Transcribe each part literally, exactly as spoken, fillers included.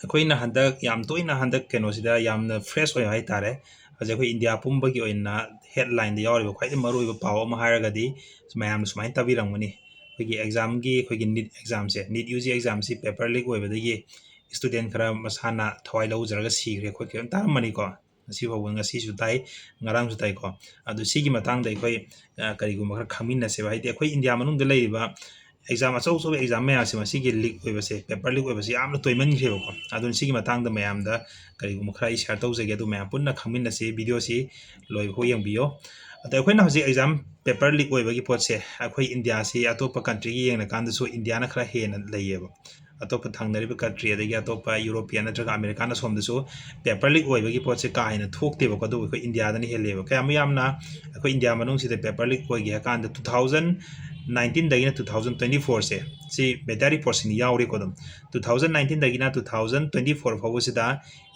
ꯑꯩꯈꯣꯏꯅ ꯍꯟꯗꯛ ꯌꯥꯝ ꯇꯣꯏꯅ, ꯍꯟꯗꯛ ꯀꯩꯅꯣꯁꯤꯗ ꯌꯥꯝꯅ fresh ꯑꯣꯏꯕ ꯍꯥꯏꯇꯥꯔꯦ, ꯍꯧꯖꯤꯛ ꯑꯩꯈꯣꯏ ꯏꯟꯗꯤꯌꯥ ꯄꯨꯝꯕꯒꯤ ꯑꯣꯏꯅ headlineꯗ ꯌꯥꯎꯔꯤꯕ ꯈ꯭ꯋꯥꯏꯗꯒꯤ ꯃꯔꯨꯑꯣꯏꯕ ꯄꯥꯎ ꯑꯃ ꯍꯥꯏꯔꯒꯗꯤ, ꯃꯌꯥꯝꯅ ꯁꯨꯃꯥꯏꯅ ꯇꯥꯕꯤꯔꯝꯒꯅꯤ, ꯑꯩꯈꯣꯏꯒꯤ examꯒꯤ, ꯑꯩꯈꯣꯏꯒꯤ NEET examꯁꯦ, NEET UG examꯁꯤ paper leak ꯑꯣꯏꯕꯗꯒꯤ student ꯈꯔ ꯃꯁꯥꯅ ꯊꯋꯥꯏ ꯂꯧꯖꯔꯒ ꯁꯤꯈ꯭ꯔꯦ ꯈꯣꯠꯈ꯭ꯔꯦ ꯇꯥꯔꯝꯃꯅꯤꯀꯣ꯫ ꯉꯁꯤ ꯐꯥꯎꯕ, ꯉꯁꯤꯁꯨ ꯇꯥꯏ, ꯉꯔꯥꯡꯁꯨ ꯇꯥꯏꯀꯣ꯫ ꯑꯗꯨ ꯁꯤꯒꯤ ꯃꯇꯥꯡꯗ ꯑꯩꯈꯣꯏ, ꯑ, ꯀꯔꯤꯒꯨꯝꯕ ꯈꯔ ꯈꯪꯃꯤꯟꯅꯁꯦꯕ꯫ ꯍꯥꯏꯗꯤ ꯑꯩꯈꯣꯏ ꯏꯟꯗꯤꯌꯥ ꯃꯅꯨꯡꯗ ꯂꯩꯔꯤꯕ exam ꯑꯆꯧ ꯑꯆꯧꯕ exam ꯃꯌꯥꯝꯁꯦ, ꯃꯁꯤꯒꯤ leak ꯑꯣꯏꯕꯁꯦ, paper leak ꯑꯣꯏꯕꯁꯦ ꯌꯥꯝꯅ ꯇꯣꯏꯃꯟꯈ꯭ꯔꯦꯕꯀꯣ꯫ ꯑꯗꯨꯅ ꯁꯤꯒꯤ ꯃꯇꯥꯡꯗ ꯃꯌꯥꯝꯗ ꯀꯔꯤꯒꯨꯝꯕ ꯈꯔ ꯑꯩ share ꯇꯧꯖꯒꯦ, ꯑꯗꯨ ꯃꯌꯥꯝ ꯄꯨꯟꯅ ꯈꯪꯃꯤꯟꯅꯁꯤ꯫ Videoꯁꯤ ꯂꯣꯏꯕꯐꯥꯎ ꯌꯦꯡꯕꯤꯌꯣ꯫ ꯑꯗꯣ ꯑꯩꯈꯣꯏꯅ ꯍꯧꯖꯤꯛ exam paper leak ꯑꯣꯏꯕꯒꯤ ꯄꯣꯠꯁꯦ ꯑꯩꯈꯣꯏ ꯏꯟꯗꯤꯌꯥꯁꯤ ꯑꯇꯣꯞꯄ countryꯒ ꯌꯦꯡꯅꯀꯥꯟꯗꯁꯨ ꯏꯟꯗꯤꯌꯥꯅ ꯈꯔ ꯍꯦꯟꯅ ꯂꯩꯌꯦꯕ꯫ ꯑꯇꯣꯞꯄ ꯊꯪꯅꯔꯤꯕ country, ꯑꯗꯒꯤ ꯑꯇꯣꯞꯄ European ꯅꯠꯇ꯭ꯔꯒ American ꯑꯁꯣꯝꯗꯁꯨ paper leak ꯑꯣꯏꯕꯒꯤ ꯄꯣꯠꯁꯦ ꯀꯥ ꯍꯦꯟꯅ ꯊꯣꯛꯇꯦꯕꯀꯣ, ꯑꯗꯨꯕꯨ ꯑꯩꯈꯣꯏ ꯏꯟꯗꯤꯌꯥꯗꯅ ꯍꯦꯜꯂꯦꯕ꯫ ꯀꯌꯥꯃꯨꯛ ꯌꯥꯝꯅ ꯑꯩꯈꯣꯏ ꯏꯟꯗꯤꯌꯥ ꯃꯅꯨꯡꯁꯤꯗ paper leak ꯑꯣꯏꯒꯦ ꯍꯥꯏ ꯀꯥꯟꯗ, two thousand nineteenꯗꯒꯤꯅ two thousand twenty fourꯁꯦ, ꯁꯤ media reportꯁꯤꯡ ꯌꯥꯎꯔꯤꯀꯣ ꯑꯗꯨꯝ, two thousand nineteenꯗꯒꯤꯅ two thousand twenty four ꯐꯥꯎꯕꯁꯤꯗ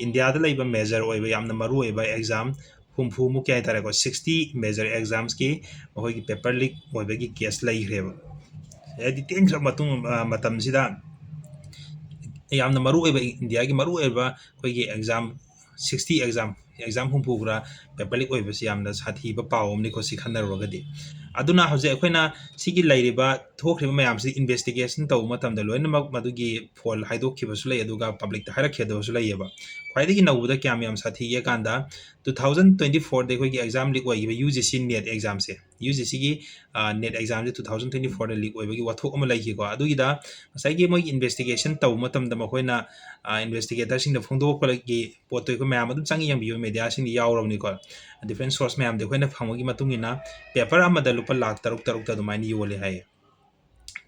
ꯏꯟꯗꯤꯌꯥꯗ ꯂꯩꯕ major ꯑꯣꯏꯕ, ꯌꯥꯝꯅ ꯃꯔꯨ ꯑꯣꯏꯕ exam ꯍꯨꯝꯐꯨꯃꯨꯛꯀꯤ ꯍꯥꯏꯇꯥꯔꯦꯀꯣ, sixty major examsꯀꯤ ꯃꯈꯣꯏꯒꯤ paper leak ꯑꯣꯏꯕꯒꯤ case ꯂꯩꯈ꯭ꯔꯦꯕ꯫ ꯍꯥꯏꯗꯤ ꯇꯦꯟꯈ꯭ꯔꯕ ꯃꯇꯨꯡ, ꯑ, ꯃꯇꯝꯁꯤꯗ ꯌꯥꯝꯅ ꯃꯔꯨ ꯑꯣꯏꯕ, ꯏꯟꯗꯤꯌꯥꯒꯤ ꯃꯔꯨ ꯑꯣꯏꯕ ꯑꯩꯈꯣꯏꯒꯤ exam, sixty exam, exam ꯍꯨꯝꯐꯨ ꯈꯔ paper leak ꯑꯣꯏꯕꯁꯤ ꯌꯥꯝꯅ ꯁꯥꯊꯤꯕ ꯄꯥꯎ ꯑꯃꯅꯤꯀꯣ, ꯁꯤ ꯈꯟꯅꯔꯨꯔꯒꯗꯤ꯫ ꯑꯗꯨꯅ ꯍꯧꯖꯤꯛ ꯑꯩꯈꯣꯏꯅ ꯁꯤꯒꯤ ꯂꯩꯔꯤꯕ ꯊꯣꯛꯈ꯭ꯔꯤꯕ ꯃꯌꯥꯝꯁꯤ investigation ꯇꯧꯕ ꯃꯇꯝꯗ ꯂꯣꯏꯅꯃꯛ ꯃꯗꯨꯒꯤ ꯐꯣꯜ ꯍꯥꯏꯗꯣꯛꯈꯤꯕꯁꯨ ꯂꯩ, ꯑꯗꯨꯒ publicꯇ ꯍꯥꯏꯔꯛꯈꯤꯗꯕꯁꯨ ꯂꯩꯌꯦꯕ꯫ ꯈ꯭ꯋꯥꯏꯗꯒꯤ ꯅꯧꯕꯗ ꯀꯌꯥꯝ ꯌꯥꯝ ꯁꯥꯊꯤꯒꯦ ꯀꯥꯟꯗ, two thousand twenty fourꯗ ꯑꯩꯈꯣꯏꯒꯤ exam leak ꯑꯣꯏꯈꯤꯕ UGC NEET examꯁꯦ, UGCꯒꯤ, ꯑ, NEET examꯁꯦ two thousand twenty fourꯗ leak ꯑꯣꯏꯕꯒꯤ ꯋꯥꯊꯣꯛ ꯑꯃ ꯂꯩꯈꯤꯀꯣ꯫ ꯑꯗꯨꯒꯤꯗ ꯉꯁꯥꯏꯒꯤ ꯃꯣꯏꯒꯤ investigation ꯇꯧꯕ ꯃꯇꯝꯗ ꯃꯈꯣꯏꯅ, ꯑ, investigatorꯁꯤꯡꯗ ꯐꯣꯡꯗꯣꯛꯄꯒꯤ ꯄꯣꯠꯇꯣ ꯑꯩꯈꯣꯏ ꯃꯌꯥꯝ ꯑꯗꯨꯝ ꯆꯪꯉ ꯌꯦꯡꯕꯤꯌꯨ, mediaꯁꯤꯡꯗꯤ ꯌꯥꯎꯔꯕꯅꯤꯀꯣ, different source ꯃꯌꯥꯝꯗꯤ ꯑꯩꯈꯣꯏꯅ ꯐꯪꯕꯒꯤ ꯃꯇꯨꯡ ꯏꯟꯅ paper ꯑꯃꯗ ꯂꯨꯄꯥ ꯂꯥꯈ ꯇꯔꯨꯛ ꯇꯔꯨꯛꯇ ꯑꯗꯨꯃꯥꯏꯅ ꯌꯣꯜꯂꯦ ꯍꯥꯏꯌꯦ꯫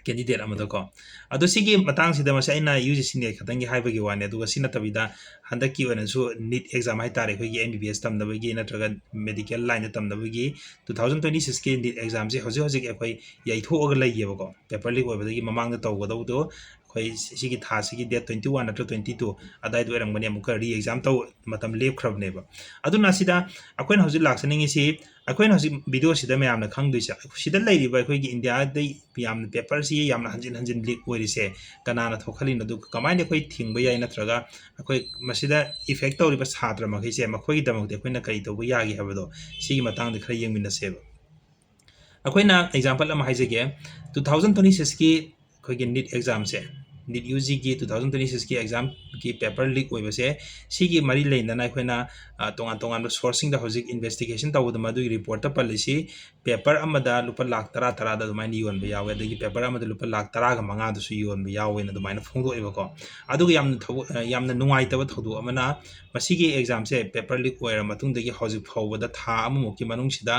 Candidate ꯑꯃꯗꯀꯣ꯫ ꯑꯗꯣ ꯁꯤꯒꯤ ꯃꯇꯥꯡꯁꯤꯗ ꯃꯁꯤ ꯑꯩꯅ UGC NEET ꯈꯛꯇꯪꯒꯤ ꯍꯥꯏꯕꯒꯤ ꯋꯥꯅꯤ, ꯑꯗꯨꯒ ꯁꯤ ꯅꯠꯇꯕꯤꯗ ꯍꯟꯗꯛꯀꯤ ꯑꯣꯏꯅꯁꯨ NEET exam ꯍꯥꯏꯇꯥꯔꯦ, ꯑꯩꯈꯣꯏꯒꯤ MBBS ꯇꯝꯅꯕꯒꯤ ꯅꯠꯇ꯭ꯔꯒ medical lineꯗ ꯇꯝꯅꯕꯒꯤ two thousand twenty sixꯀꯤ NEET examꯁꯦ ꯍꯧꯖꯤꯛ ꯍꯧꯖꯤꯛ ꯑꯩꯈꯣꯏ ꯌꯩꯊꯣꯛꯑꯒ ꯂꯩꯌꯦꯕꯀꯣ꯫ Paper leak ꯑꯣꯏꯕꯗꯒꯤ ꯃꯃꯥꯡꯗ ꯇꯧꯒꯗꯧꯕꯗꯣ ꯑꯩꯈꯣꯏ ꯁꯤꯒꯤ ꯊꯥꯁꯤꯒꯤ date twenty one ꯅꯠꯇ꯭ꯔ twenty two ꯑꯗꯨꯋꯥꯏꯗ ꯑꯣꯏꯔꯝꯒꯅꯤ, ꯑꯃꯨꯛꯀ re exam ꯇꯧ ꯃꯇꯝ ꯂꯦꯞꯈ꯭ꯔꯕꯅꯦꯕ꯫ ꯑꯗꯨꯅ ꯁꯤꯗ ꯑꯩꯈꯣꯏꯅ ꯍꯧꯖꯤꯛ ꯂꯥꯛꯆꯅꯤꯡꯉꯤꯁꯤ, ꯑꯩꯈꯣꯏꯅ ꯍꯧꯖꯤꯛ video ꯁꯤꯗ ꯃꯌꯥꯝꯅ ꯈꯪꯗꯣꯏꯁꯦ, ꯁꯤꯗ ꯂꯩꯔꯤꯕ ꯑꯩꯈꯣꯏꯒꯤ ꯏꯟꯗꯤꯌꯥꯗ ꯌꯥꯝꯅ paper ꯁꯤ ꯌꯥꯝꯅ ꯍꯟꯖꯤꯟ ꯍꯟꯖꯤꯟ leak ꯑꯣꯏꯔꯤꯁꯦ ꯀꯅꯥꯅ ꯊꯣꯛꯍꯜꯂꯤꯅꯣ, ꯑꯗꯨꯒ ꯀꯃꯥꯏꯅ ꯑꯩꯈꯣꯏ ꯊꯤꯡꯕ ꯌꯥꯏ, ꯅꯠꯇ꯭ꯔꯒ ꯑꯩꯈꯣꯏ ꯃꯁꯤꯗ effect ꯇꯧꯔꯤꯕ ꯁꯥꯇ꯭ꯔ ꯃꯈꯩꯁꯦ ꯃꯈꯣꯏꯒꯤꯗꯃꯛꯇ ꯑꯩꯈꯣꯏꯅ ꯀꯔꯤ ꯇꯧꯕ ꯌꯥꯒꯦ ꯍꯥꯏꯕꯗꯣ ꯁꯤꯒꯤ ꯃꯇꯥꯡꯗ ꯈꯔ ꯌꯦꯡꯃꯤꯟꯅꯁꯦꯕ꯫ ꯑꯩꯈꯣꯏꯅ example ꯑꯃ ꯍꯥꯏꯖꯒꯦ, two thousand twenty six ꯀꯤ ꯑꯩꯈꯣꯏꯒꯤ NEET exam ꯁꯦ, NEET UG ꯒꯤ two thousand twenty six ꯀꯤ exam ꯒꯤ paper leak ꯑꯣꯏꯕꯁꯦ, ꯁꯤꯒꯤ ꯃꯔꯤ ꯂꯩꯅꯅ ꯑꯩꯈꯣꯏꯅ, ꯑ, ꯇꯣꯉꯥꯟ ꯇꯣꯉꯥꯟꯕ source ꯁꯤꯡꯗ ꯍꯧꯖꯤꯛ investigation ꯇꯧꯕꯗ ꯃꯗꯨꯒꯤ report ꯇ ꯄꯜꯂꯤꯁꯤ, paper ꯑꯃꯗ ꯂꯨꯄꯥ ꯂꯥꯈ ꯇꯔꯥ ꯇꯔꯥꯗ ꯑꯗꯨꯃꯥꯏꯅ ꯌꯣꯟꯕ ꯌꯥꯎꯋꯦ, ꯑꯗꯒꯤ paper ꯑꯃꯗ ꯂꯨꯄꯥ ꯂꯥꯈ ꯇꯔꯥꯒ ꯃꯉꯥꯗꯁꯨ ꯌꯣꯟꯕ ꯌꯥꯎꯋꯦꯅ ꯑꯗꯨꯃꯥꯏꯅ ꯐꯣꯡꯗꯣꯛꯑꯦꯕꯀꯣ꯫ ꯑꯗꯨꯒ ꯌꯥꯝꯅ ꯊꯧ-, ꯑ, ꯌꯥꯝꯅ ꯅꯨꯡꯉꯥꯏꯇꯕ ꯊꯧꯗꯣꯛ ꯑꯃꯅ, ꯃꯁꯤꯒꯤ exam ꯁꯦ paper leak ꯑꯣꯏꯔ ꯃꯇꯨꯡꯗꯒꯤ ꯍꯧꯖꯤꯛ ꯐꯥꯎꯕꯗ ꯊꯥ ꯑꯃꯃꯨꯛꯀꯤ ꯃꯅꯨꯡꯁꯤꯗ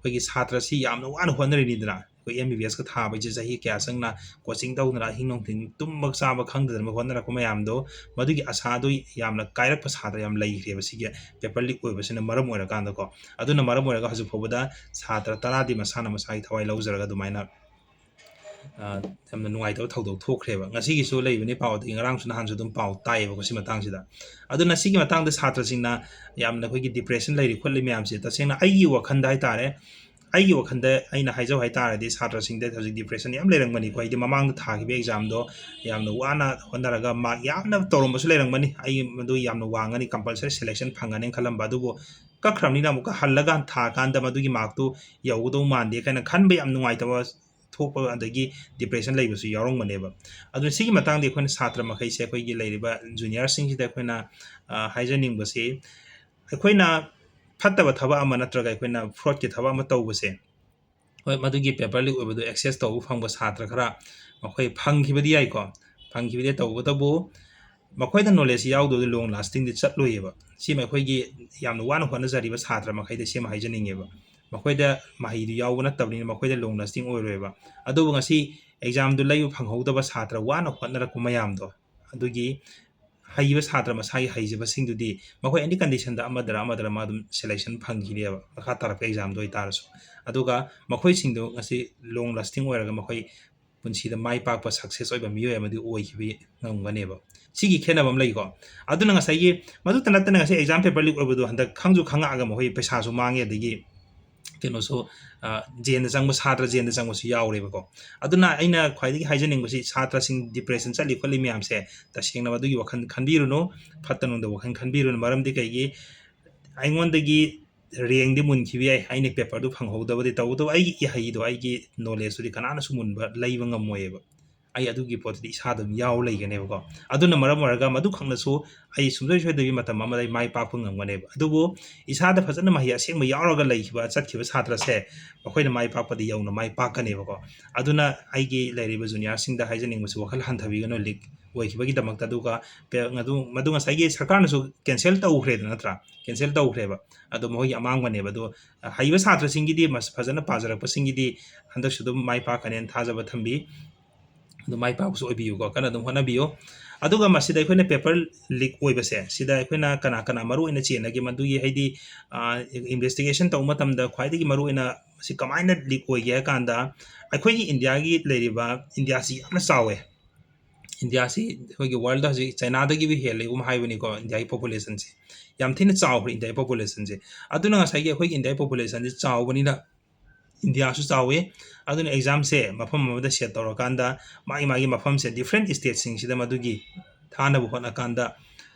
ꯑꯩꯈꯣꯏꯒꯤ ꯁꯥꯇ꯭ꯔꯁꯤ ꯌꯥꯝꯅ ꯋꯥꯅ ꯍꯣꯠꯅꯔꯤꯅꯤꯗꯅ, ꯑꯩꯈꯣꯏ MBBS ꯀ ꯊꯥꯕꯁꯦ ꯆꯍꯤ ꯀꯌꯥ ꯆꯪꯅ coaching ꯇꯧꯗꯅ, ꯑꯍꯤꯡ ꯅꯨꯡꯊꯤꯟ ꯇꯨꯝꯕ ꯆꯥꯕ ꯈꯪꯗꯗꯅ ꯍꯣꯠꯅꯔꯛꯄ ꯃꯌꯥꯝꯗꯣ, ꯃꯗꯨꯒꯤ ꯑꯁꯥꯗꯨ ꯌꯥꯝꯅ ꯀꯥꯏꯔꯛꯄ ꯁꯥꯇ꯭ꯔ ꯌꯥꯝ ꯂꯩꯈ꯭ꯔꯦꯕ, ꯁꯤꯒꯤ paper leak ꯑꯣꯏꯕꯁꯤꯅ ꯃꯔꯝ ꯑꯣꯏꯔꯀꯥꯟꯗꯀꯣ꯫ ꯑꯗꯨꯅ ꯃꯔꯝ ꯑꯣꯏꯔꯒ ꯍꯧꯖꯤꯛ ꯐꯥꯎꯕꯗ ꯁꯥꯇ꯭ꯔ ꯇꯔꯥꯗꯤ ꯃꯁꯥꯅ ꯃꯁꯥꯒꯤ ꯊꯋꯥꯏ ꯂꯧꯖꯔꯒ ꯑꯗꯨꯃꯥꯏꯅ, ꯑ, ꯌꯥꯝꯅ ꯅꯨꯡꯉꯥꯏꯇꯕ ꯊꯧꯗꯣꯛ ꯊꯣꯛꯈ꯭ꯔꯦꯕ꯫ ꯉꯁꯤꯒꯤꯁꯨ ꯂꯩꯕꯅꯤ ꯄꯥꯎꯗꯤ, ꯉꯔꯥꯡꯁꯨ ꯅꯍꯥꯟꯁꯨ ꯑꯗꯨꯝ ꯄꯥꯎ ꯇꯥꯏꯌꯦꯕꯀꯣ ꯁꯤ ꯃꯇꯥꯡꯁꯤꯗ꯫ ꯑꯗꯨꯅ ꯁꯤꯒꯤ ꯃꯇꯥꯡꯗ ꯁꯥꯇ꯭ꯔꯁꯤꯡꯅ ꯌꯥꯝꯅ ꯑꯩꯈꯣꯏꯒꯤ depression ꯂꯩꯔꯤ ꯈꯣꯠꯂꯤ ꯃꯌꯥꯝꯁꯦ, ꯇꯁꯦꯡꯅ ꯑꯩꯒꯤ ꯋꯥꯈꯜꯗ ꯍꯥꯏꯇꯥꯔꯦ, ꯑꯩꯒꯤ ꯋꯥꯈꯜꯗ ꯑꯩꯅ ꯍꯥꯏꯖꯧ ꯍꯥꯏꯇꯥꯔꯗꯤ, ꯁꯥꯇ꯭ꯔꯁꯤꯡꯗ ꯍꯧꯖꯤꯛ depression ꯌꯥꯝ ꯂꯩꯔꯝꯒꯅꯤꯀꯣ꯫ ꯍꯥꯏꯗꯤ ꯃꯃꯥꯡꯗ ꯊꯥꯈꯤꯕ exam ꯗꯣ ꯌꯥꯝꯅ ꯋꯥꯅ ꯍꯣꯠꯅꯔꯒ mark ꯌꯥꯝꯅ ꯇꯧꯔꯝꯕꯁꯨ ꯂꯩꯔꯝꯒꯅꯤ, ꯑꯩ ꯃꯗꯨ ꯌꯥꯝꯅ ꯋꯥꯡꯒꯅꯤ, compulsory selection ꯐꯪꯒꯅꯤꯅ ꯈꯜꯂꯝꯕ, ꯑꯗꯨꯕꯨ ꯀꯛꯈ꯭ꯔꯕꯅꯤꯅ ꯑꯃꯨꯛꯀ ꯍꯜꯂꯒ ꯊꯥꯀꯥꯟꯗ ꯃꯗꯨꯒꯤ mark ꯇꯨ ꯌꯧꯒꯗꯧ ꯃꯥꯟꯗꯦ ꯀꯥꯏꯅ ꯈꯟꯕ ꯌꯥꯝ ꯅꯨꯡꯉꯥꯏꯇꯕ ꯊꯣꯛꯄ, ꯑꯗꯒꯤ depression ꯂꯩꯕꯁꯨ ꯌꯥꯎꯔꯝꯒꯅꯦꯕ꯫ ꯑꯗꯨꯅ ꯁꯤꯒꯤ ꯃꯇꯥꯡꯗ ꯑꯩꯈꯣꯏꯅ ꯁꯥꯇ꯭ꯔ ꯃꯈꯩꯁꯦ, ꯑꯩꯈꯣꯏꯒꯤ ꯂꯩꯔꯤꯕ junior ꯁꯤꯡꯁꯤꯗ ꯑꯩꯈꯣꯏꯅ, ꯑ, ꯍꯥꯏꯖꯅꯤꯡꯕꯁꯤ, ꯑꯩꯈꯣꯏꯅ ꯐꯠꯇꯕ ꯊꯕꯛ ꯑꯃ ꯅꯠꯇ꯭ꯔꯒ ꯑꯩꯈꯣꯏꯅ fraud ꯀꯤ ꯊꯕꯛ ꯑꯃ ꯇꯧꯕꯁꯦ, ꯍꯣꯏ, ꯃꯗꯨꯒꯤ paper leak ꯑꯣꯏꯕꯗꯨ access ꯇꯧꯕ ꯐꯪꯕ ꯁꯥꯇ꯭ꯔ ꯈꯔ ꯃꯈꯣꯏ ꯐꯪꯈꯤꯕꯗꯤ ꯌꯥꯏꯀꯣ, ꯐꯪꯈꯤꯕꯗꯤ ꯌꯥꯏ, ꯇꯧꯕꯇꯕꯨ ꯃꯈꯣꯏꯗ knowledge ꯌꯥꯎꯗꯕꯗꯤ long lasting ꯗꯤ ꯆꯠꯂꯣꯏꯌꯦꯕ꯫ ꯁꯤꯃ ꯑꯩꯈꯣꯏꯒꯤ ꯌꯥꯝꯅ ꯋꯥꯅ ꯍꯣꯠꯅꯖꯔꯤꯕ ꯁꯥꯇ꯭ꯔ ꯃꯈꯩꯗ ꯁꯤꯃ ꯍꯥꯏꯖꯅꯤꯡꯉꯦꯕ꯫ ꯃꯈꯣꯏꯗ ꯃꯍꯩꯗꯨ ꯌꯥꯎꯕ ꯅꯠꯇꯕꯅꯤꯅ ꯃꯈꯣꯏꯗ long lasting ꯑꯣꯏꯔꯣꯏꯕ꯫ ꯑꯗꯨꯕꯨ ꯉꯁꯤ exam ꯗꯨ ꯂꯩꯕ ꯐꯪꯍꯧꯗꯕ ꯁꯥꯇ꯭ꯔ ꯋꯥꯅ ꯍꯣꯠꯅꯔꯛꯄ ꯃꯌꯥꯝꯗꯣ, ꯑꯗꯨꯒꯤ ꯍꯩꯕ ꯁꯥꯇ꯭ꯔ ꯃꯁꯥꯒꯤ ꯍꯩꯖꯕꯁꯤꯡꯗꯨꯗꯤ ꯃꯈꯣꯏ any condition ꯗ ꯑꯃꯗꯔ ꯑꯃꯗꯔ ꯃꯥ ꯑꯗꯨꯝ selection ꯐꯪꯈꯤꯅꯦꯕ, ꯃꯈꯥ ꯇꯥꯔꯛꯄ exam ꯗ ꯑꯣꯏꯇꯥꯔꯁꯨ꯫ ꯑꯗꯨꯒ ꯃꯈꯣꯏꯁꯤꯡꯗꯣ ꯉꯁꯤ long lasting ꯑꯣꯏꯔꯒ ꯃꯈꯣꯏ ꯄꯨꯟꯁꯤꯗ ꯃꯥꯏ ꯄꯥꯛꯄ, success ꯑꯣꯏꯕ ꯃꯤꯑꯣꯏ ꯑꯃꯗꯤ ꯑꯣꯏꯈꯤꯕ ꯉꯝꯒꯅꯦꯕ꯫ ꯁꯤꯒꯤ ꯈꯦꯠꯅꯕ ꯑꯃ ꯂꯩꯀꯣ꯫ ꯑꯗꯨꯅ ꯉꯁꯥꯏꯒꯤ ꯃꯗꯨꯇ ꯅꯠꯇꯅ ꯉꯁꯥꯏ exam paper leak ꯑꯣꯏꯕꯗꯣ ꯍꯟꯗꯛ ꯈꯪꯁꯨ ꯈꯪꯉꯛꯑꯒ ꯃꯈꯣꯏ ꯄꯩꯁꯥꯁꯨ ꯃꯥꯡꯉꯦ, ꯑꯗꯒꯤ ꯀꯩꯅꯣꯁꯨ, ꯑ, ꯖꯦꯜꯗ ꯆꯪꯕ, ꯁꯥꯇ꯭ꯔ ꯖꯦꯜꯗ ꯆꯪꯕꯁꯨ ꯌꯥꯎꯔꯦꯕꯀꯣ꯫ ꯑꯗꯨꯅ ꯑꯩꯅ ꯈ꯭ꯋꯥꯏꯗꯒꯤ ꯍꯥꯏꯖꯅꯤꯡꯕꯁꯤ ꯁꯥꯇ꯭ꯔꯁꯤꯡ depression ꯆꯠꯂꯤ ꯈꯣꯠꯂꯤ ꯃꯌꯥꯝꯁꯦ ꯇꯁꯦꯡꯅ ꯃꯗꯨꯒꯤ ꯋꯥꯈꯜ ꯈꯟꯕꯤꯔꯨꯅꯨ, ꯐꯠꯇ ꯅꯨꯡꯗ ꯋꯥꯈꯜ ꯈꯟꯕꯤꯔꯨꯅꯨ꯫ ꯃꯔꯝꯗꯤ ꯀꯩꯒꯤ ꯑꯩꯉꯣꯟꯗꯒꯤ rankꯗꯤ ꯃꯨꯟꯈꯤꯕ ꯌꯥꯏ, ꯑꯩꯅ paperꯗꯨ ꯐꯪꯍꯧꯗꯕꯗꯤ, ꯇꯧꯕꯇꯕꯨ ꯑꯩꯒꯤ ꯏꯍꯩꯗꯣ, ꯑꯩꯒꯤ knowledgeꯇꯨꯗꯤ ꯀꯅꯥꯅꯁꯨ ꯃꯨꯟꯕ ꯂꯩꯕ ꯉꯝꯃꯣꯏꯌꯦꯕ꯫ ꯑꯩ ꯑꯗꯨꯒꯤ ꯄꯣꯠꯇꯨꯗꯤ ꯏꯁꯥꯗ ꯑꯗꯨꯝ ꯌꯥꯎ ꯂꯩꯒꯅꯦꯕꯀꯣ꯫ ꯑꯗꯨꯅ ꯃꯔꯝ ꯑꯣꯏꯔꯒ ꯃꯗꯨꯈꯛꯅꯁꯨ ꯑꯩ ꯁꯨꯡꯁꯣꯏ ꯁꯣꯏꯗꯕꯤ ꯃꯇꯝ ꯑꯃꯗ ꯑꯩ ꯃꯥꯏ ꯄꯥꯛꯄ ꯉꯝꯒꯅꯦꯕ꯫ ꯑꯗꯨꯕꯨ ꯏꯁꯥꯗ ꯐꯖꯅ ꯃꯍꯩ ꯑꯁꯦꯡꯕ ꯌꯥꯎꯔꯒ ꯂꯩꯈꯤꯕ, ꯆꯠꯈꯤꯕ ꯁꯥꯇ꯭ꯔꯁꯦ ꯃꯈꯣꯏꯅ ꯃꯥꯏ ꯄꯥꯛꯄꯗꯤ ꯌꯧꯅ ꯃꯥꯏ ꯄꯥꯛꯀꯅꯦꯕꯀꯣ꯫ ꯑꯗꯨꯅ ꯑꯩꯒꯤ ꯂꯩꯔꯤꯕ juniorꯁꯤꯡꯗ ꯍꯥꯏꯖꯅꯤꯡꯕꯁꯤ ꯋꯥꯈꯜ ꯍꯟꯊꯕꯤꯒꯅꯨ leak ꯑꯣꯏꯈꯤꯕꯒꯤꯗꯃꯛꯇ꯫ ꯑꯗꯨꯒ ꯄꯦ-, ꯑꯗꯨ, ꯃꯗꯨ ꯉꯁꯥꯏꯒꯤ ꯁꯔꯀꯥꯔꯅꯁꯨ cancel ꯇꯧꯈ꯭ꯔꯦꯗꯅ, ꯅꯠꯇ꯭ꯔꯥ? Cancel ꯇꯧꯈ꯭ꯔꯦꯕ꯫ ꯑꯗꯣ ꯃꯈꯣꯏꯒꯤ ꯑꯃꯥꯡꯕꯅꯦꯕ꯫ ꯑꯗꯣ ꯍꯩꯕ ꯁꯥꯇ꯭ꯔꯁꯤꯡꯒꯤꯗꯤ, ꯃꯁ-, ꯐꯖꯅ ꯄꯥꯖꯔꯛꯄꯁꯤꯡꯒꯤꯗꯤ ꯍꯟꯗꯛꯁꯨ ꯑꯗꯨꯝ ꯃꯥꯏ ꯄꯥꯛꯀꯅꯦꯅ ꯊꯥꯖꯕ ꯊꯝꯕꯤ꯫ ꯑꯗꯨ ꯃꯥꯏ ꯄꯥꯛꯄꯁꯨ ꯑꯣꯏꯕꯤꯌꯨꯀꯣ, ꯀꯟꯅ ꯑꯗꯨꯝ ꯍꯣꯠꯅꯕꯤꯌꯨ꯫ ꯑꯗꯨꯒ ꯃꯁꯤꯗ ꯑꯩꯈꯣꯏꯅ paper leak ꯑꯣꯏꯕꯁꯦ, ꯁꯤꯗ ꯑꯩꯈꯣꯏꯅ ꯀꯅꯥ ꯀꯅꯥ ꯃꯔꯨ ꯑꯣꯏꯅ ꯆꯦꯟꯅꯒꯦ? ꯃꯗꯨꯒꯤ ꯍꯥꯏꯗꯤ, ꯑ, investigation ꯇꯧꯕ ꯃꯇꯝꯗ ꯈ꯭ꯋꯥꯏꯗꯒꯤ ꯃꯔꯨ ꯑꯣꯏꯅ ꯃꯁꯤ ꯀꯃꯥꯏꯅ leak ꯑꯣꯏꯒꯦ ꯍꯥꯏ ꯀꯥꯟꯗ, ꯑꯩꯈꯣꯏꯒꯤ ꯏꯟꯗꯤꯌꯥꯒꯤ ꯂꯩꯔꯤꯕ, ꯏꯟꯗꯤꯌꯥꯁꯤ ꯌꯥꯝꯅ ꯆꯥꯎꯋꯦ꯫ ꯏꯟꯗꯤꯌꯥꯁꯤ ꯑꯩꯈꯣꯏꯒꯤ worldꯗ ꯍꯧꯖꯤꯛ ꯆꯥꯏꯅꯥꯗꯒꯤꯕꯨ ꯍꯦꯜꯂꯦꯒꯨꯝ ꯍꯥꯏꯕꯅꯤꯀꯣ, ꯏꯟꯗꯤꯌꯥꯒꯤ populationꯁꯦ꯫ ꯌꯥꯝ ꯊꯤꯅ ꯆꯥꯎꯈ꯭ꯔꯦ ꯏꯟꯗꯤꯌꯥꯒꯤ populationꯁꯦ꯫ ꯑꯗꯨꯅ ꯉꯁꯥꯏꯒꯤ ꯑꯩꯈꯣꯏꯒꯤ ꯏꯟꯗꯤꯌꯥꯒꯤ populationꯁꯦ ꯆꯥꯎꯕꯅꯤꯅ, ꯏꯟꯗꯤꯌꯥꯁꯨ ꯆꯥꯎꯋꯤ, ꯑꯗꯨꯅ examꯁꯦ ꯃꯐꯝ ꯑꯃꯗ set ꯇꯧꯔꯀꯥꯟꯗ ꯃꯥꯒꯤ ꯃꯥꯒꯤ ꯃꯐꯝꯁꯦ different stateꯁꯤꯡꯁꯤꯗ ꯃꯗꯨꯒꯤ ꯊꯥꯅꯕ ꯍꯣꯠꯅꯀꯥꯟꯗ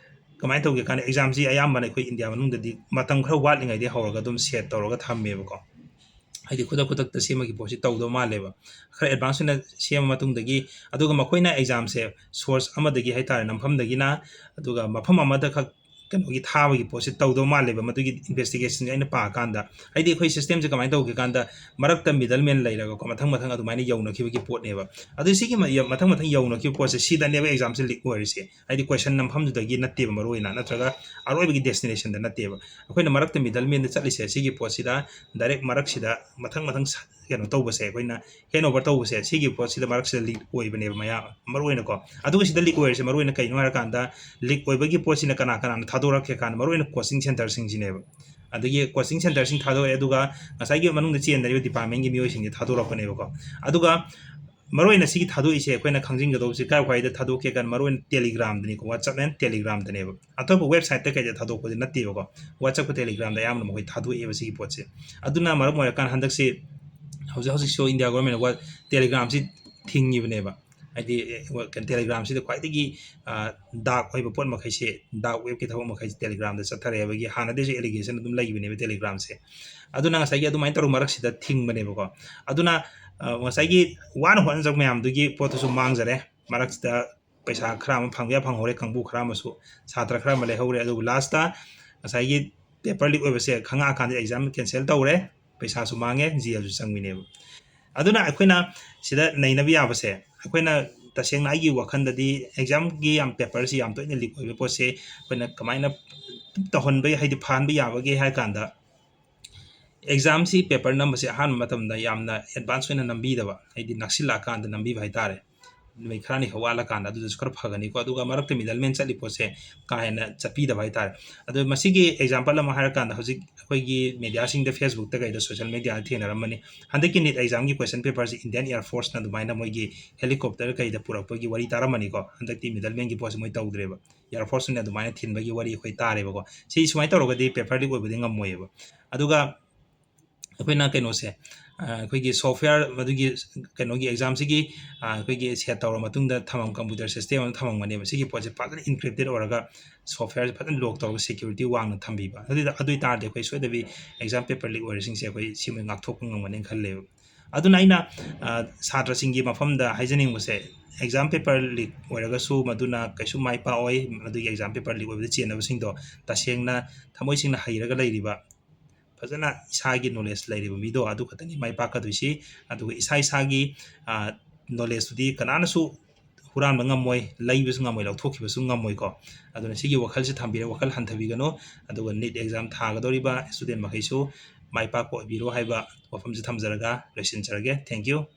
ꯀꯃꯥꯏꯅ ꯇꯧꯒꯦ ꯀꯥꯟꯗ, examꯁꯤ ꯑꯌꯥꯝꯕꯅ ꯑꯩꯈꯣꯏ ꯏꯟꯗꯤꯌꯥ ꯃꯅꯨꯡꯗꯗꯤ ꯃꯇꯝ ꯈꯔ ꯋꯥꯠꯂꯤꯉꯩꯗꯒꯤ ꯍꯧꯔꯒ ꯑꯗꯨꯝ set ꯇꯧꯔꯒ ꯊꯝꯃꯦꯕꯀꯣ꯫ ꯍꯥꯏꯗꯤ ꯈꯨꯗꯛ ꯈꯨꯗꯛꯇ ꯁꯦꯝꯕꯒꯤ ꯄꯣꯠꯁꯤ ꯇꯧꯗꯧ ꯃꯥꯜꯂꯦꯕ꯫ ꯈꯔ advance ꯑꯣꯏꯅ ꯁꯦꯝꯃ ꯃꯇꯨꯡꯗꯒꯤ, ꯑꯗꯨꯒ ꯃꯈꯣꯏꯅ examꯁꯦ source ꯑꯃꯗꯒꯤ ꯍꯥꯏꯇꯥꯔꯦ, ꯅꯝꯐꯝꯗꯒꯤꯅ, ꯑꯗꯨꯒ ꯃꯐꯝ ꯑꯃꯗ ꯈꯛ ꯀꯩꯅꯣꯒꯤ ꯊꯥꯕꯒꯤ ꯄꯣꯠꯁꯤ ꯇꯧꯗꯧ ꯃꯥꯜꯂꯦꯕ꯫ ꯃꯗꯨꯒꯤ investigationꯁꯦ ꯑꯩꯅ ꯄꯥꯀꯥꯟꯗ, ꯍꯥꯏꯗꯤ ꯑꯩꯈꯣꯏ systemꯁꯦ ꯀꯃꯥꯏꯅ ꯇꯧꯒꯦ ꯀꯥꯟꯗ, ꯃꯔꯛꯇ middleman ꯂꯩꯔꯒꯀꯣ, ꯃꯊꯪ ꯃꯊꯪ ꯑꯗꯨꯃꯥꯏꯅ ꯌꯧꯅꯈꯤꯕꯒꯤ ꯄꯣꯠꯅꯦꯕ꯫ ꯑꯗꯨ ꯁꯤꯒꯤ ꯃ-, ꯃꯊꯪ ꯃꯊꯪ ꯌꯧꯅꯈꯤꯕ ꯄꯣꯠꯁꯦ, ꯁꯤꯗꯅꯦꯕ examꯁꯦ leak ꯑꯣꯏꯔꯤꯁꯦ꯫ ꯍꯥꯏꯗꯤ question ꯅꯝꯐꯝꯗꯨꯗꯒꯤ ꯅꯠꯇꯦꯕ ꯃꯔꯨ ꯑꯣꯏꯅ, ꯅꯠꯇ꯭ꯔꯒ ꯑꯔꯣꯏꯕꯒꯤ destinationꯗ ꯅꯠꯇꯦꯕ꯫ ꯑꯩꯈꯣꯏꯅ ꯃꯔꯛꯇ middlemanꯗ ꯆꯠꯂꯤꯁꯦ, ꯁꯤꯒꯤ ꯄꯣꯠꯁꯤꯗ direct ꯃꯔꯛꯁꯤꯗ ꯃꯊꯪ ꯃꯊꯪ ꯁ-, ꯀꯩꯅꯣ ꯇꯧꯕꯁꯦ, ꯑꯩꯈꯣꯏꯅ hand over ꯇꯧꯕꯁꯦ, ꯁꯤꯒꯤ ꯄꯣꯠꯁꯤꯗ ꯃꯔꯛꯁꯤꯗ leak ꯑꯣꯏꯕꯅꯦꯕ ꯃꯌꯥꯝ, ꯃꯔꯨ ꯑꯣꯏꯅꯀꯣ꯫ ꯑꯗꯨꯒ ꯁꯤꯗ leak ꯑꯣꯏꯔꯤꯁꯦ ꯃꯔꯨ ꯑꯣꯏꯅ ꯀꯩꯅꯣ ꯍꯥꯏꯔꯀꯥꯟꯗ, leak ꯑꯣꯏꯕꯒꯤ ꯄꯣꯠꯁꯤꯅ ꯀꯅꯥ ꯀꯅꯥꯅ ꯊꯥꯗꯣꯔꯛꯀꯦ ꯀꯥꯟꯗ, ꯃꯔꯨ ꯑꯣꯏꯅ coaching centreꯁꯤꯡꯁꯤꯅꯦꯕ꯫ ꯑꯗꯒꯤ coaching centreꯁꯤꯡ ꯊꯥꯗꯣꯔꯛꯑꯦ, ꯑꯗꯨꯒ ꯉꯁꯥꯏꯒꯤ ꯃꯅꯨꯡꯗ ꯆꯦꯟꯗꯔꯤꯕ departmentꯀꯤ ꯃꯤꯑꯣꯏꯁꯤꯡꯁꯦ ꯊꯥꯗꯣꯔꯛꯄꯅꯦꯕꯀꯣ꯫ ꯑꯗꯨꯒ ꯃꯔꯨ ꯑꯣꯏꯅ ꯁꯤꯒꯤ ꯊꯥꯗꯣꯛꯏꯁꯦ ꯑꯩꯈꯣꯏꯅ ꯈꯪꯖꯤꯟꯒꯗꯧꯕꯁꯦ ꯀꯥꯏ ꯀꯥꯏꯗ ꯊꯥꯗꯣꯛꯀꯦ ꯀꯥꯟꯗ ꯃꯔꯨ ꯑꯣꯏꯅ Telegram-ꯗꯅꯤꯀꯣ, WhatsApp and Telegram-ꯗꯅꯦꯕ꯫ ꯑꯇꯣꯞꯄ website-ꯇ ꯀꯩꯗ ꯊꯥꯗꯣꯛꯄꯗꯤ ꯅꯠꯇꯦꯕꯀꯣ, WhatsApp-ꯀ Telegram-ꯗ ꯑꯌꯥꯝꯕꯅ ꯃꯈꯣꯏ ꯊꯥꯗꯣꯛꯑꯦꯕ ꯁꯤꯒꯤ ꯄꯣꯠꯁꯦ꯫ ꯑꯗꯨꯅ ꯃꯔꯝ ꯑꯣꯏꯔꯀꯥꯟꯗ ꯍꯟꯗꯛꯁꯤ ꯍꯧꯖꯤꯛ ꯍꯧꯖꯤꯛꯁꯨ India government-ꯅ ꯋꯥ-, Telegram-ꯁꯤ ꯊꯤꯡꯉꯤꯕꯅꯦꯕ꯫ ꯍꯥꯏꯗꯤ, ꯑꯦ, ꯋꯥ-, ꯀꯩꯅꯣ, Telegram-ꯁꯤꯗ ꯈ꯭ꯋꯥꯏꯗꯒꯤ, ꯑ, dark ꯑꯣꯏꯕ ꯄꯣꯠ ꯃꯈꯩꯁꯦ, dark web-ꯀꯤ ꯊꯕꯛ ꯃꯈꯩꯁꯦ Telegram-ꯗ ꯆꯠꯊꯔꯦ ꯍꯥꯏꯕꯒꯤ ꯍꯥꯟꯅꯗꯩꯁꯨ allegation ꯑꯗꯨꯝ ꯂꯩꯕꯅꯦꯕ Telegram-ꯁꯦ꯫ ꯑꯗꯨꯅ ꯉꯁꯥꯏꯒꯤ ꯑꯗꯨꯃꯥꯏꯅ ꯇꯧꯔ ꯃꯔꯛꯁꯤꯗ ꯊꯤꯡꯕꯅꯦꯕꯀꯣ꯫ ꯑꯗꯨꯅ, ꯑ, ꯉꯁꯥꯏꯒꯤ ꯋꯥꯅ ꯍꯣꯠꯅꯖꯔꯛꯄ ꯃꯌꯥꯝꯗꯨꯒꯤ ꯄꯣꯠꯇꯨꯁꯨ ꯃꯥꯡꯖꯔꯦ꯫ ꯃꯔꯛꯁꯤꯗ ꯄꯩꯁꯥ ꯈꯔ ꯑꯃ ꯐꯪꯕ ꯌꯥ ꯐꯪꯍꯧꯔꯦ, ꯀꯥꯡꯕꯨ ꯈꯔ ꯑꯃꯁꯨ, ꯁꯥꯇ꯭ꯔ ꯈꯔ ꯑꯃ ꯂꯩꯍꯧꯔꯦ꯫ ꯑꯗꯨꯕꯨ last-ꯇ ꯉꯁꯥꯏꯒꯤ paper leak ꯑꯣꯏꯕꯁꯦ ꯈꯪꯉꯛꯑꯀꯥꯟꯗ exam cancel ꯇꯧꯔꯦ, ꯄꯩꯁꯥꯁꯨ ꯃꯥꯡꯉꯦ, jail-ꯁꯨ ꯆꯪꯕꯤꯅꯦꯕ꯫ ꯑꯗꯨꯅ ꯑꯩꯈꯣꯏꯅ ꯁꯤꯗ ꯅꯩꯅꯕ ꯌꯥꯕꯁꯦ, ꯑꯩꯈꯣꯏꯅ ꯇꯁꯦꯡꯅ ꯑꯩꯒꯤ ꯋꯥꯈꯜꯗꯗꯤ exam-ꯒꯤ ꯌꯥꯝ paper-ꯁꯤ ꯌꯥꯝ ꯇꯣꯏꯅ leak ꯑꯣꯏꯕ ꯄꯣꯠꯁꯦ ꯑꯩꯈꯣꯏꯅ ꯀꯃꯥꯏꯅ ꯇꯧꯍꯟꯕ, ꯍꯥꯏꯗꯤ ꯐꯍꯟꯕ ꯌꯥꯕꯒꯦ ꯍꯥꯏ ꯀꯥꯟꯗ, exam-ꯁꯤ paper ꯅꯝꯕꯁꯦ ꯑꯍꯥꯟꯕ ꯃꯇꯝꯗ ꯌꯥꯝꯅ advance ꯑꯣꯏꯅ ꯅꯝꯕꯤꯗꯕ, ꯍꯥꯏꯗꯤ ꯅꯛꯁꯤꯜꯂꯛꯑꯀꯥꯟꯗ ꯅꯝꯕꯤꯕ ꯍꯥꯏꯇꯥꯔꯦ, ꯅꯨꯃꯤꯠ ꯈꯔꯅꯤ ꯈꯛ ꯋꯥꯠꯂꯀꯥꯟꯗ, ꯑꯗꯨꯗꯁꯨ ꯈꯔ ꯐꯒꯅꯤꯀꯣ꯫ ꯑꯗꯨꯒ ꯃꯔꯛꯇ middleman ꯆꯠꯂꯤ ꯄꯣꯠꯁꯦ ꯀꯥ ꯍꯦꯟꯅ ꯆꯠꯄꯤꯗꯕ ꯍꯥꯏꯇꯥꯔꯦ꯫ ꯑꯗꯣ ꯃꯁꯤꯒꯤ example ꯑꯃ ꯍꯥꯏꯔꯀꯥꯟꯗ, ꯍꯧꯖꯤꯛ ꯑꯩꯈꯣꯏꯒꯤ media-ꯁꯤꯡꯗ, Facebook-ꯇ ꯀꯩꯗ, social media-ꯗ ꯊꯦꯡꯅꯔꯝꯃꯅꯤ, ꯍꯟꯗꯛꯀꯤ NEET exam-ꯒꯤ question paper-ꯁꯤ Indian Air Force-ꯅ ꯑꯗꯨꯃꯥꯏꯅ ꯃꯣꯏꯒꯤ helicopter ꯀꯩꯗ ꯄꯨꯔꯛꯄꯒꯤ ꯋꯥꯔꯤ ꯇꯥꯔꯝꯃꯅꯤꯀꯣ꯫ ꯍꯟꯗꯛꯇꯤ middleman-ꯒꯤ ꯄꯣꯠꯁꯦ ꯃꯣꯏ ꯇꯧꯗ꯭ꯔꯦꯕ, Air Force-ꯅ ꯑꯗꯨꯃꯥꯏꯅ ꯊꯤꯟꯕꯒꯤ ꯋꯥꯔꯤ ꯑꯩꯈꯣꯏ ꯇꯥꯔꯦꯕꯀꯣ꯫ ꯁꯤ ꯁꯨꯃꯥꯏꯅ ꯇꯧꯔꯒꯗꯤ paper leak ꯑꯣꯏꯕꯗꯤ ꯉꯝꯃꯣꯏꯌꯦꯕ꯫ ꯑꯗꯨꯒ ꯑꯩꯈꯣꯏꯅ ꯀꯩꯅꯣꯁꯦ, ꯑ, ꯑꯩꯈꯣꯏꯒꯤ software, ꯃꯗꯨꯒꯤ ꯀꯩꯅꯣꯒꯤ exam-ꯁꯤꯒꯤ, ꯑ, ꯑꯩꯈꯣꯏꯒꯤ set ꯇꯧꯔ ꯃꯇꯨꯡꯗ ꯊꯝꯃꯝ-, computer system ꯑꯃ ꯊꯝꯃꯝꯒꯅꯦꯕ꯫ ꯁꯤꯒꯤ ꯄꯣꯠꯁꯦ ꯐꯖꯅ encrypted ꯑꯣꯏꯔꯒ software-ꯁꯦ ꯐꯖꯅ lock ꯇꯧꯔꯒ security ꯋꯥꯡꯅ ꯊꯝꯕꯤꯕ꯫ ꯑꯗꯨꯗ, ꯑꯗꯨ ꯑꯣꯏ ꯇꯥꯔꯗꯤ ꯑꯩꯈꯣꯏ ꯁꯣꯏꯗꯕꯤ exam paper leak ꯑꯣꯏꯔꯤꯁꯤꯡꯁꯦ ꯑꯩꯈꯣꯏ ꯁꯤꯃ ꯉꯥꯛꯊꯣꯛꯄ ꯉꯝꯒꯅꯦꯅ ꯈꯜꯂꯦꯕ꯫ ꯑꯗꯨꯅ ꯑꯩꯅ, ꯑ, ꯁꯥꯇ꯭ꯔꯁꯤꯡꯒꯤ ꯃꯐꯝꯗ ꯍꯥꯏꯖꯅꯤꯡꯕꯁꯦ, exam paper leak ꯑꯣꯏꯔꯒꯁꯨ ꯃꯗꯨꯅ ꯀꯩꯁꯨ ꯃꯥꯏ ꯄꯥꯛꯑꯣꯏ꯫ ꯃꯗꯨꯒꯤ exam paper leak ꯑꯣꯏꯕꯗ ꯆꯦꯟꯅꯕꯁꯤꯡꯗꯣ ꯇꯁꯦꯡꯅ ꯊꯃꯣꯏ ꯁꯦꯡꯅ ꯍꯩꯔꯒ ꯂꯩꯔꯤꯕ, ꯐꯖꯅ ꯏꯁꯥꯒꯤ knowledge ꯂꯩꯔꯤꯕ ꯃꯤꯗꯣ ꯑꯗꯨ ꯈꯛꯇꯅꯤ ꯃꯥꯏ ꯄꯥꯛꯀꯗꯣꯏꯁꯤ꯫ ꯑꯗꯨꯒ ꯏꯁꯥ ꯏꯁꯥꯒꯤ, ꯑ, knowledge-ꯇꯨꯗꯤ ꯀꯅꯥꯅꯁꯨ ꯍꯨꯔꯥꯟꯕ ꯉꯝꯃꯣꯏ, ꯂꯩꯕꯁꯨ ꯉꯝꯃꯣꯏ, ꯂꯧꯊꯣꯛꯈꯤꯕꯁꯨ ꯉꯝꯃꯣꯏꯀꯣ꯫ ꯑꯗꯨꯅ ꯁꯤꯒꯤ ꯋꯥꯈꯜꯁꯤ ꯊꯝꯕꯤꯔ-, ꯋꯥꯈꯜ ꯍꯟꯊꯕꯤꯒꯅꯨ꯫ ꯑꯗꯨꯒ NEET exam ꯊꯥꯒꯗꯧꯔꯤꯕ student ꯃꯈꯩꯁꯨ ꯃꯥꯏ ꯄꯥꯛꯄ ꯑꯣꯏꯕꯤꯔꯣ ꯍꯥꯏꯕ ꯋꯥꯐꯝꯁꯤ ꯊꯝꯖꯔꯒ ꯂꯣꯏꯁꯤꯟꯖꯔꯒꯦ꯫ Thank you꯫